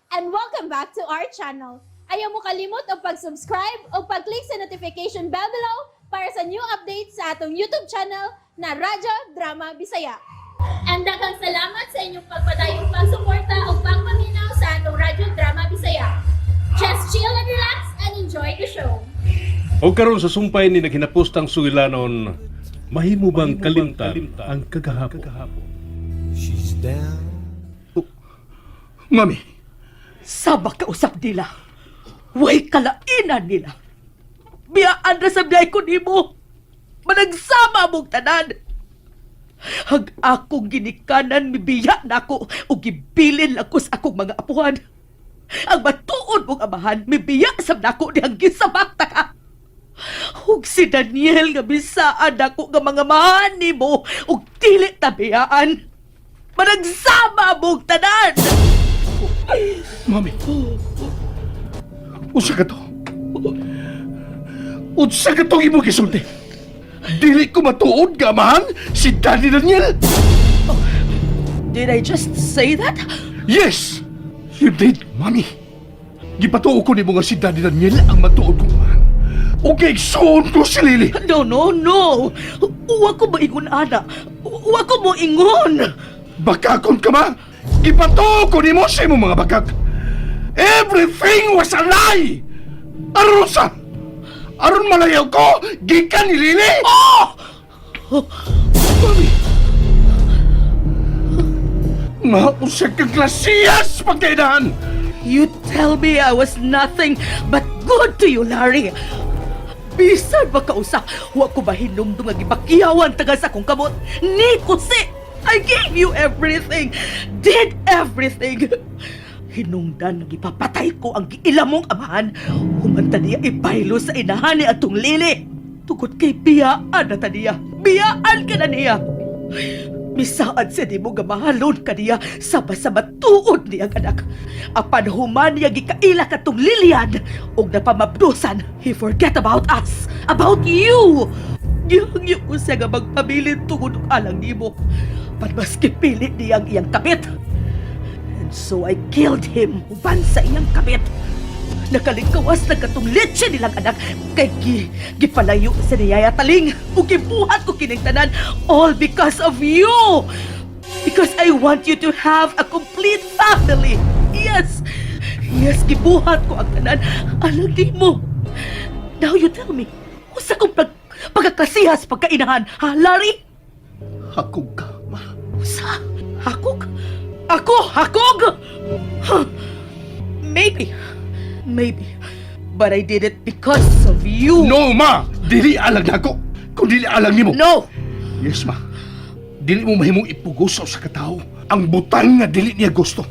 And welcome back to our channel. Ayaw mo kalimot og pag-subscribe o pag-click sa notification bell below para sa new updates sa atong YouTube channel na Radyo Drama Bisaya. And daghang salamat sa inyong pagpadayong pagsuporta o pagpaminaw sa atong Radyo Drama Bisaya. Just chill and relax and enjoy the show. O karon sa sumpay ni naghinapostang sugilanon, mahimo bang kalimtan ang kagahapon? She's down. Mami, Sama kausap nila. Way kalainan nila. Biyaan na sa biyay ko nimo. Managsama mong tanan. Hag akong ginikanan mibiya nako ug gibilin lang ko sa akong mga apuhan. Ang matuod mong amahan mibiya sab nako dihang gisabak ta ka. Ug si Daniel nga bisaan nako nga mga mahan nimo ug dili tabiyaan. Managsama mong tanan. Mami. Unsa ka to? Unsa ka to imong gisulti? Dili ko matuod nga amahan si Daddy Daniel. Did I just say that? Yes! You did, Mami. Gipatuo ko nimo nga si Daddy Daniel ang matuod kong amahan. O igsuon ko si Lily. No, no, no. Wa ko maingon, ana. Wa ko mo ingon. Bakakon ka, ma! Gipatuo ko nimo sa imong mga bakak. Everything was a lie! Aron sa? Aron malayaw ko, gikan ni Lily! Oh! Mami! Mausa kang klasiyas pagkaidahan! You tell me I was nothing but good to you, Larry. Bisan ba kausa, wa ko mahinumdum nga gibakiyawan taga sa akong kamot. Ni kusi! I gave you everything. Did everything. Hinungdan nga gipapatay ko ang giila mong amahan. Human ta niya ibaylo sa inahan ni atong Lily. Tungod kay biyaan na ta niya. Biyaan ka na niya. Misaad siya nimo nga mahalon ka niya sama sa matuod niyang anak. Apan human niya gikaila katong Lilian ug napamabdusan, he forget about us, about you. Gihangyo ko siya nga magpabilin tungod og alang nimo. But mas gipili niya ang iyang kapit. And so I killed him uban sa iyang kapit. Nakalingkawas na katong leche nilang anak kay gipalayo sa niyaya taling ug gibuhat ko kining tanan all because of you, because I want you to have a complete family. Yes, gibuhat ko ang tanan alang nimo. Now you tell me, usa kong pagkakasihas pagkainahan, ha, Larry? Hakog ka, ma. Usa? Hakog? Ako hakog? Huh. Maybe. Maybe. But I did it because of you. No, ma! Dili alang nako, kung dili alang nimo. No! Yes, ma. Dili mo mahimong ipugos sa usa ka tawo ang butang nga dili niya gusto.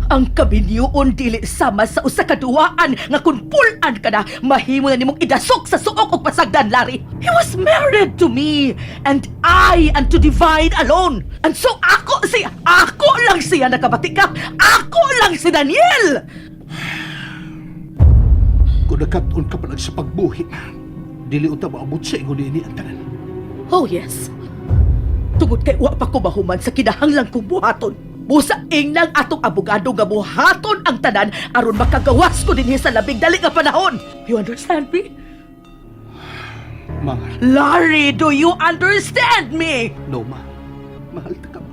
Ang kabinyuon dili sama sa usa ka duwaan nga kung pulan ka na, mahimo na nimong idasok sa suok og pasagdan, Larry. He was married to me and I and to Divine alone. And so ako siya, ako lang siya, nakabati ka? Ako lang si Daniel! Kung nagkat-on ka pa lang sa pagbuhi, dili unta maabot sa ingon ini ang tanan. Oh yes. Tungod kay wa pa ko mahuman sa kinahanglan kong buhaton. Busa ingnang atong abogado nga buhaton ang tanan aron makagawas ko dinhi sa labing dali nga panahon. You understand me? Ma, Larry, do you understand me? No, ma. Mahal ta ka, ma.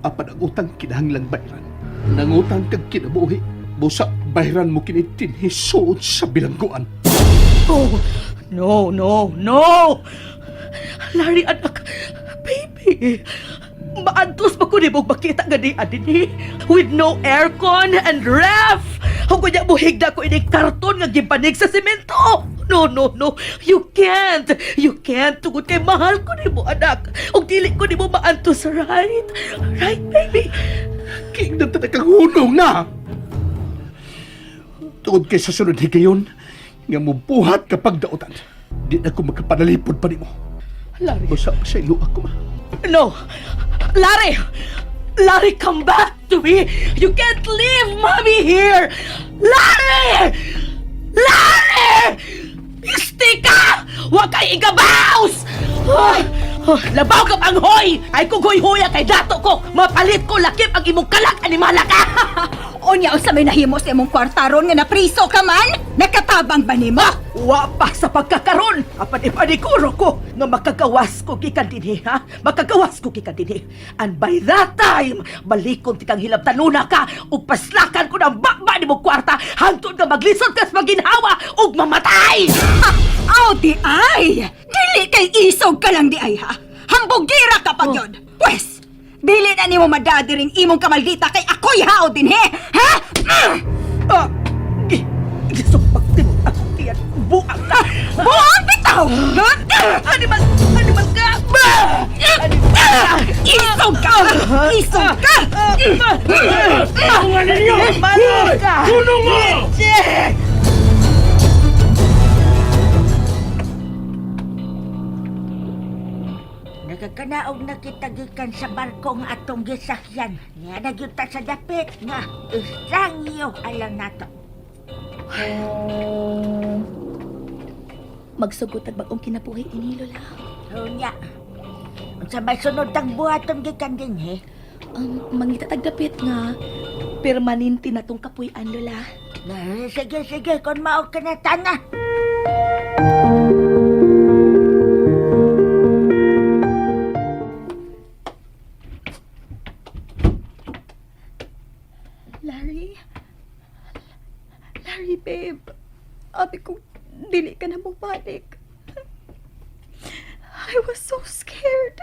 Apan ang utang kinahanglang bayran. Nangutang kag kinabuhi. Busa bayran mo kini dinhi suod sa bilangguan. Oh, no, no, no! Larry, anak, baby, maantos ba ko nimo makita nga di dinhi? With no aircon and ref! Kung kunya muhigda ko ini karton nga gibanig sa semento! No, no, no. You can't. You can't. Tungod kay mahal ko nimo, anak. Ug dili ko nimo maantos, right? Right, baby? Giingnan ta kang hunong na! Tungod kay sa sunod higayon, nga mubuhat kapag dautan, di na ko magkapanalipod pa nimo. Larry. Busa sa ilo ako, ma. No! Larry! Larry, come back to me! You can't leave Mommy here! Larry! Larry! Isti ka! Huwag kay igabaws! Ay! Huh, labaw ka panghoy! Ay kung huy-huya kay dato ko, mapalit ko lakip ang imong kalag animala ka! Unya unsa may nahimo sa imong kwarta ron nga napriso ka man? Nakatabang ba nimo? Wa pa sa pagkakaron! Apan ipanikuro ko nga makagawas ko gikan dinhi, ha? Makagawas ko gikan dinhi. And by that time, balikon tikang hilabtanuna ka ug paslakan ko ng bakba nimo kwarta hangtod nga maglisod kas maginhawa ug mamatay! Ha! Aw di ay! Dili kay isog ka lang di ay ha! Hambugira ka pag yun! Pwes, dili na nimo madadiring imong kamaldita kay ako'y hao din he! Ha? Mm! Ah, gisumpak mo akong tiyan. Buang ka! Buang bitaw! Ha? Animal! Animal ka! Animal ka! Isog ka! Isog ka! Tulungan ninyo! Animal ka! Tulungan! Leche! Nagkakanaog na kita gikan sa barko nga atong gisakyan. Nga nagyuta sa dapit nga istrangyo alang nato. Magsugot ag bagong kinabuhi ini, Lola. Unya. Unsa may sunod tang buhaton gikan dinhi? Mangita tag dapit nga permanente na tong kapuy-an, Lola. Na, sige, sige, kung mao ka na tana. Larry? Larry, babe. Abi ko, dili ka na mobalik. I was so scared.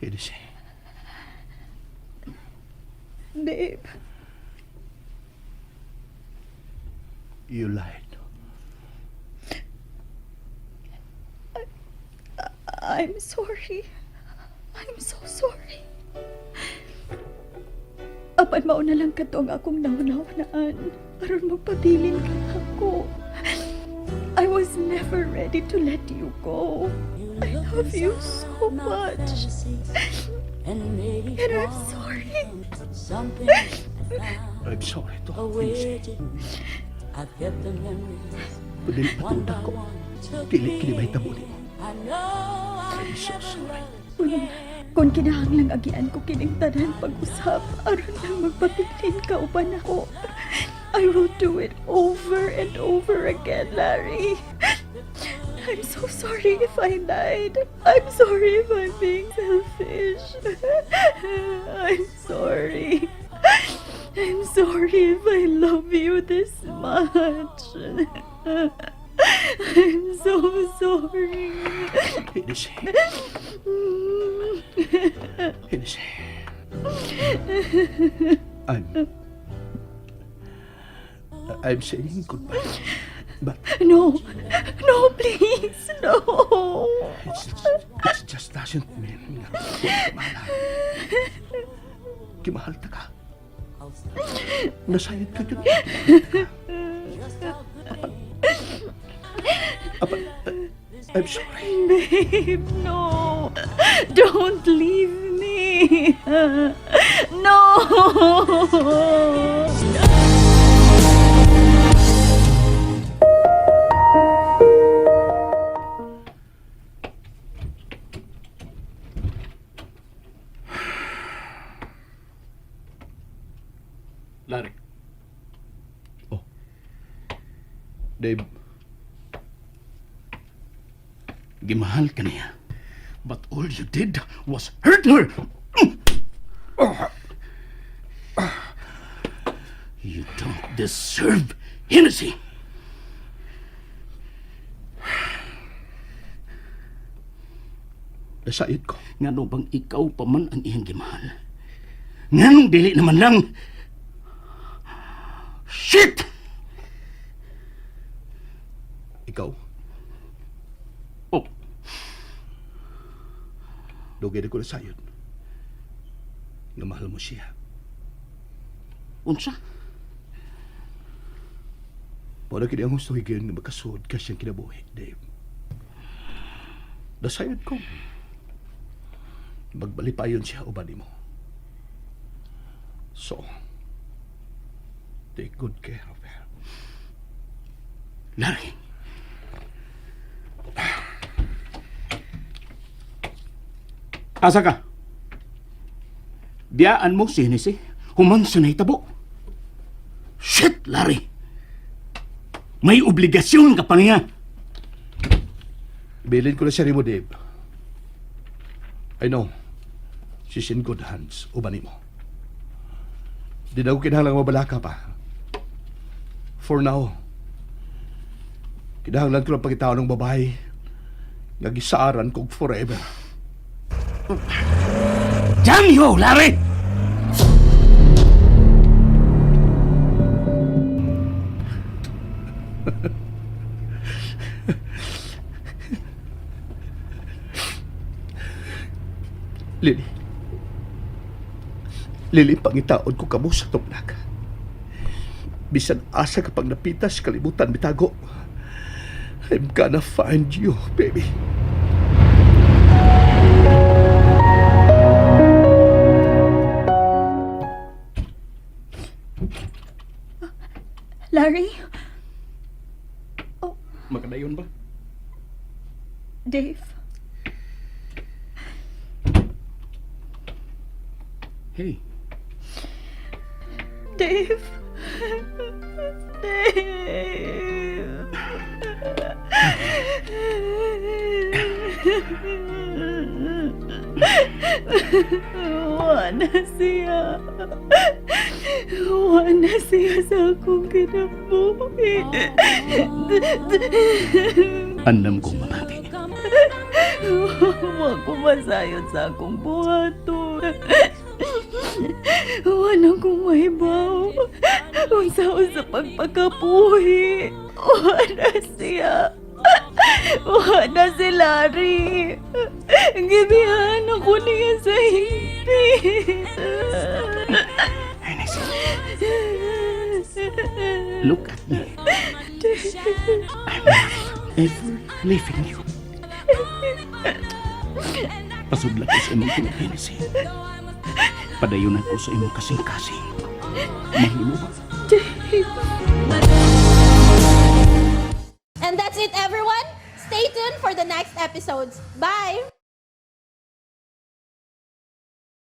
Hennessy. Babe, You lied. I'm sorry. I'm so sorry. Apan mao na lang kadto ang akong nahunaw-naan aron magpabilin ka ako. I was never ready to let you go. I love you so much. And I'm sorry. I'm sorry to, Hennessy. Kung dili patuod ako, dili kini mahitabo nimo. I'm so sorry. Kung kinahanglang agian ko kining tanan pag-usap, aron lang magpabilin ka uban ako. I will do it over and over again, Larry. I'm so sorry if I lied. I'm sorry if I'm being selfish. I'm sorry. I'm sorry if I love you this much. I'm so sorry. Hennessy. Hennessy. I'm saying goodbye. But No, no, please, no. it just doesn't mean nga ako mahal. Kimahal ta ka. Nasayod ka yun. Apan, I'm sorry. Babe, no. Don't leave me. No. Larry, Oh. Dave. Gimahal ka niya. But all you did was hurt her. You don't deserve Hennessy. Nasayod ko. Ngano bang ikaw pa man ang iyang gimahal? Nganong dili naman lang? Shit! Ikaw. Oh, Dugay na ko nasayod. Nga mahal mo siya. unsa? Mao na kini ang husto higayon nga makasuod ka siyang kinabuhi, Dave. Nasayod ko. Magbalipayon siya uban nimo. So, take good care of her. Larry. Asa ka? Biyaan mo si Hennessy. Human sa nahitabo. Shit, Larry! May obligasyon ka pa niya. Bilin ko na siya nimo, Dave. I know. She's in good hands. Uban nimo. Di na ko kinahanglang mabalaka pa. For now, kinahanglan ko lang pagkitaon ng babae nga gisaaran kog forever. Damn you, Larry! Lily. Lily, pangitaon ko kamo sa tupnak. Bisan asa kapag napitas, kalibutan, bitago. I'm gonna find you, baby. Larry? Makadayon ba? Dave? Hey, Dave? Dave! Wala siya. Wala siya sa akong kinabuhi. Andam kong mamati. Wa ko masayod sa akong buhaton. Wala kong mahibaw. Unsaon sa pagpakapuhi. Wala siya. Wala si Larry. Gibihan ako niya sa hingpit. Hennessy, look at me. I'm not ever leaving you. Pasudla ko sa imong tinuod, Hennessy. Padayon ako sa imong kasing-kasing. Mahimo ba? And that's it, everyone. Stay tuned for the next episodes. Bye!